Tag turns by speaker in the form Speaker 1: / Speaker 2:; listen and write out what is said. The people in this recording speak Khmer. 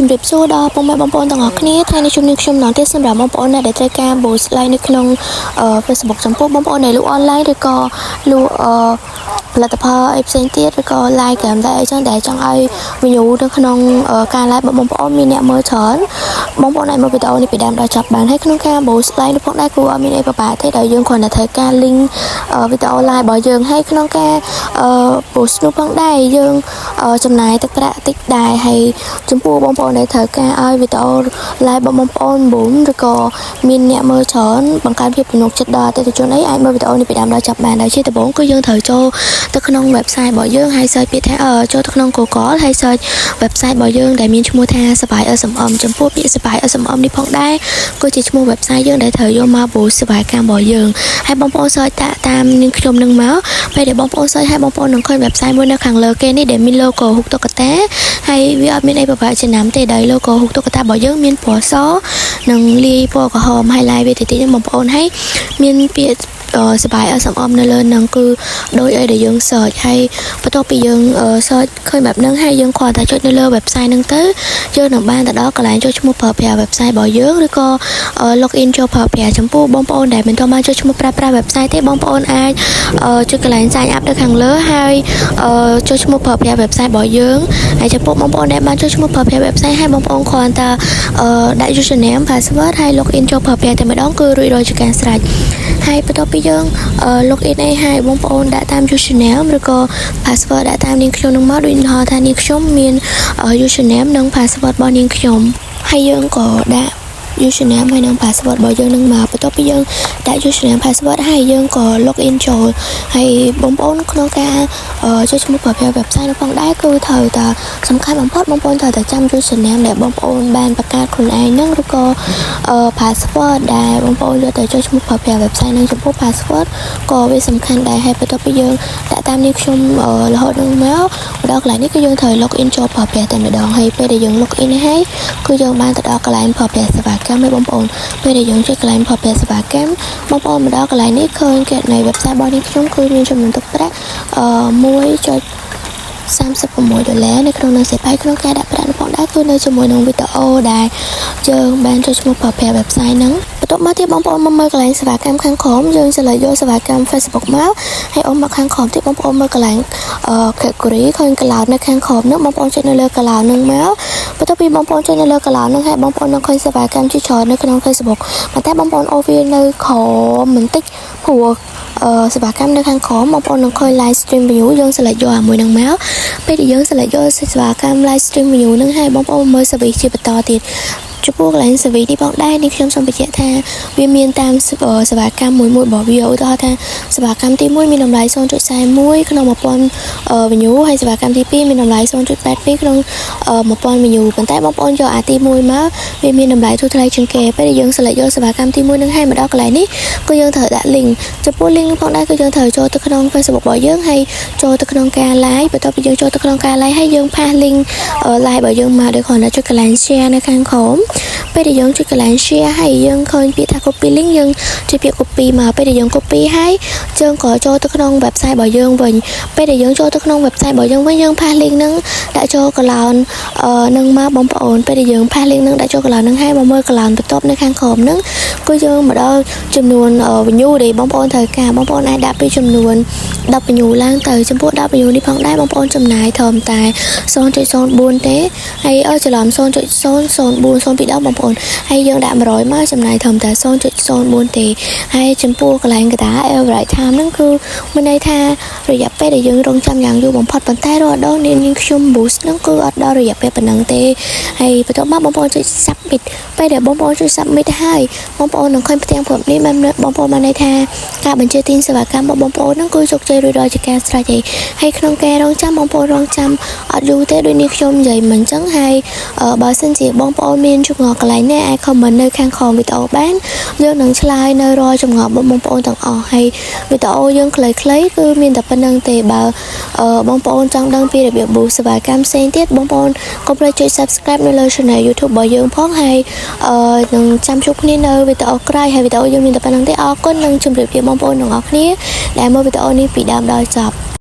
Speaker 1: ជំរាបសួរដល់ពុកម៉ែបងប្អូនទាំងអស់គ្នាថ្ងៃនេះជួបនាងខ្ញុំម្ដងទៀតសម្រាប់បងប្អូនដែលត្រូវការ boost like នៅក្នុងFacebook ចំពោះបងប្អូនដែលលក់ online ឬក៏លក់ផលិតផលអីផ្សេងទៀតឬក៏ live ហ្គេមដែរអីចឹងដែលចង់ឲ្យ view នៅក្នុងការ live របស់បងប្អូនមានអ្នកមើលច្រើនបងប្អូនអាចមើលវីដេអូនេះពីដើមដល់ចប់បានហើយក្នុងការ boost like នេះផងដែរគួរអត់មានអីពិបាកទេដោយយើងគ្រាន់តែត្រូវការ link វីដេអូ live របស់យើងហើយក្នុងការboost នោះផងដែរយើងចំណាយទឹកប្រាក់តិចដែរហើយចំពោះបងប្អូនដែលត្រូវការឲ្យវីដេអូ live របស់បងប្អូន boom ឬក៏មានអ្នកមើលច្រើនបង្កើនភាពទំនុកចិត្តដល់អតិថិជនអីអាចមើលវីដេអូនេះពីដើមដល់ចប់បានដោយជាដំបូងគឺយើងត្រូវចូលទៅក្នុង website របស់យើងហើយ search ពាក្យថាចូលទៅក្នុង Google ហើយ search website របស់យើងដែលមានឈ្មោះថាសបាយ SMM ចំពោះពាក្យសបាយ SMM នេះផងដែរគឺជាឈ្មោះ website យើងដែលត្រូវយកមក boost សេវាកម្មរបស់យើងហើយបងប្អូន search តាតាមនាងខ្ញុំនឹងមកពេលដែលបងប្អូន search ហើយបងប្អូននឹងឃើញ website មួយនៅខាងលើគេនេះដែលមាន logo រូបតុក្កតាហើយវាអត់មានអីពិបាកចំណាំទេដោយ logo រូបតុក្កតារបស់យើងមានពណ៌សនិងលាយពណ៌ក្រហម highlight វាតិចៗហ្នឹងបងប្អូនហើយមានពាក្យសបាយ SMM នៅលើហ្នឹងគឺដូចអីដែលយើង search ហើយបន្ទាប់ពីយើង search ឃើញបែបហ្នឹងហើយយើងគ្រាន់តែចុចនៅលើ website ហ្នឹងទៅយើងនឹងបានទៅដល់កន្លែងចុះឈ្មោះប្រើប្រាស់ website របស់យើងឬក៏ log in ចូលប្រើប្រាស់ចំពោះបងប្អូនដែលមិនទាន់បានចុះឈ្មោះប្រើប្រាស់ website ទេបងប្អូនអាចចុចកន្លែង sign up នៅខាងលើហើយចុះឈ្មោះប្រើប្រាស់ website របស់យើងហើយចំពោះបងប្អូនដែលបានចុះឈ្មោះប្រើប្រាស់ website ហើយបងប្អូនគ្រាន់តែដាក់ username password ហើយ log in ចូលប្រើប្រាស់តែម្ដងគឺរួចរាល់ជាការស្រេចហើយបន្ទាប់ពីយើង log in អីហើយបងប្អូនដាក់តាម username ឬក៏ password ដាក់តាមនាងខ្ញុំនឹងមកដូចឧទាហរណ៍ថានាងខ្ញុំមាន username និង password របស់នាងខ្ញុំហើយយើងក៏ដាក់ username ហើយនិង password របស់យើងនឹងមកបន្ទាប់ពីយើងដាក់ username password ហើយយើងក៏ log in ចូលហើយបងប្អូនក្នុងការចុះឈ្មោះប្រើប្រាស់ website នោះផងដែរគឺត្រូវតែសំខាន់បំផុតបងប្អូនត្រូវតែចាំ username ដែលបងប្អូនបានបង្កើតខ្លួនឯងហ្នឹងឬក៏password ដែលបងប្អូនយកទៅចុះឈ្មោះប្រើប្រាស់ website ហ្នឹងចំពោះ password ក៏វាសំខាន់ដែរហើយបន្ទាប់ពីយើងដាក់តាមនេះខ្ញុំរហូតនឹងមកដល់កន្លែងនេះគឺយើងត្រូវ log in ចូលប្រើប្រាស់តែម្ដងហើយពេលដែលយើង log in ហើយគឺយើងបានទៅដល់កន្លែងប្រើប្រាស់សេវាកម្មហើយបងប្អូនពេលដែលយើងចុចកន្លែងប្រើប្រាស់សេវាកម្មបងប្អូនមកដល់កន្លែងនេះឃើញគេនៃ website របស់នេះខ្ញុំគឺមានចំនួនទឹកប្រាក់អឺ1.36ដុល្លារនៅក្នុងនឹងសេផៃក្នុងការដាក់ប្រាក់នោះផងដែរគឺនៅជាមួយនឹងវីដេអូដែលយើងបានចុចឈ្មោះប្រើប្រាស់ website ហ្នឹងបន្ទាប់មកទៀតបងប្អូនមកមើលកន្លែងសេវាកម្មខាងក្រោមយើង select យកសេវាកម្ម Facebook មកហើយអូសមកខាងក្រោមទៀតបងប្អូនមើលកន្លែងអឺ category ឃើញ cloud នៅខាងក្រោមហ្នឹងបងប្អូនចុចនៅលើ cloud ហ្នឹងមកបន្ទាប់ពីបងប្អូនចុចនៅលើ cloud ហ្នឹងហើយបងប្អូននឹងឃើញសេវាកម្មជាច្រើននៅក្នុង Facebook ប៉ុន្តែបងប្អូនអូសវានៅក្រោមបន្តិចព្រោះសេវាកម្មនៅខាងក្រោមបងប្អូននឹងឃើញ live stream view យើង select យកអាមួយហ្នឹងមកពេលដែលយើង select យកសេវាកម្ម live stream view ហ្នឹងហើយបងប្អូនមើល service ជាបន្តទៀតចំពោះកន្លែង service នេះផងដែរនេះខ្ញុំសូមបញ្ជាក់ថាវាមានតាមសេវាកម្មមួយមួយរបស់វាឧទាហរណ៍ថាសេវាកម្មទី1មានតម្លៃ0.41ក្នុង1000 view ហើយសេវាកម្មទី2មានតម្លៃ0.82ក្នុង1000 view ប៉ុន្តែបងប្អូនយកអាទី1មកវាមានតម្លៃធូរថ្លៃជាងគេពេលដែលយើង select យកសេវាកម្មទី1នឹងហើយមកដល់កន្លែងនេះគឺយើងត្រូវដាក់ link ចំពោះ link ផងដែរគឺយើងត្រូវចូលទៅក្នុង Facebook របស់យើងហើយចូលទៅក្នុងការ live បន្ទាប់ពីយើងចូលទៅក្នុងការ live ហើយយើង paste link live របស់យើងមកដោយគ្រាន់តែចុចកន្លែង share នៅខាងក្រោមពេលដែលយើងចុចកន្លែង share ហើយយើងឃើញពាក្យថា copy link យើងចុចពាក្យ copy មកពេលដែលយើង copy ហើយយើងក៏ចូលទៅក្នុង website របស់យើងវិញពេលដែលយើងចូលទៅក្នុង website របស់យើងវិញយើង paste link ហ្នឹងដាក់ចូលកន្លែងនឹងមកបងប្អូនពេលដែលយើង paste link ហ្នឹងដាក់ចូលកន្លែងហ្នឹងហើយមកមើលកន្លែងបន្ទាប់នៅខាងក្រោមហ្នឹងគឺយើងមកដល់ចំនួន view ដែលបងប្អូនត្រូវការបងប្អូនអាចដាក់ពីចំនួន10 view ឡើងទៅចំពោះ10 view នេះផងដែរបងប្អូនចំណាយត្រឹមតែ0.04ទេហើយអឺច្រឡំ0.004 02ដងបងប្អូនហើយយើងដាក់100មកចំណាយត្រឹមតែ0.04ទេហើយចំពោះកន្លែងកតា average time ហ្នឹងគឺមានន័យថារយៈពេលដែលយើងរងចាំយ៉ាងយូរបំផុតប៉ុន្តែរាល់ដងនាងខ្ញុំ boost ហ្នឹងគឺអត់ដល់រយៈពេលប៉ុណ្ណឹងទេហើយបន្ទាប់មកបងប្អូនចុច submit ពេលដែលបងប្អូនចុច submit ហើយបងប្អូននឹងឃើញផ្ទាំងព្រមនេះបានបងប្អូនបានន័យថាការបញ្ជាទិញសេវាកម្មរបស់បងប្អូនហ្នឹងគឺជោគជ័យរួចរាល់ជាការស្រេចហើយហើយក្នុងការរងចាំបងប្អូនរងចាំអត់យូរទេដូចនេះខ្ញុំនិយាយមិនអញ្ចឹងហើយបើសិនជាបងប្អូនមានចម្ងល់កន្លែងណាអាច comment នៅខាងក្រោមវីដេអូបានយើងនឹងឆ្លើយនៅរាល់ចម្ងល់របស់បងប្អូនទាំងអស់ហើយវីដេអូយើងខ្លីៗគឺមានតែប៉ុណ្្នឹងទេបើបងប្អូនចង់ដឹងពីរបៀប boost សេវាកម្មផ្សេងទៀតបងប្អូនកុំភ្លេចចុច subscribe នៅលើ channel YouTube របស់យើងផងហើយនឹងចាំជួបគ្នានៅវីដេអូក្រោយហើយវីដេអូយើងមានតែប៉ុណ្្នឹងទេអរគុណនិងជម្រាបលាបងប្អូនទាំងអស់គ្នាដែលមើលវីដេអូនេះពីដើមដល់ចប់។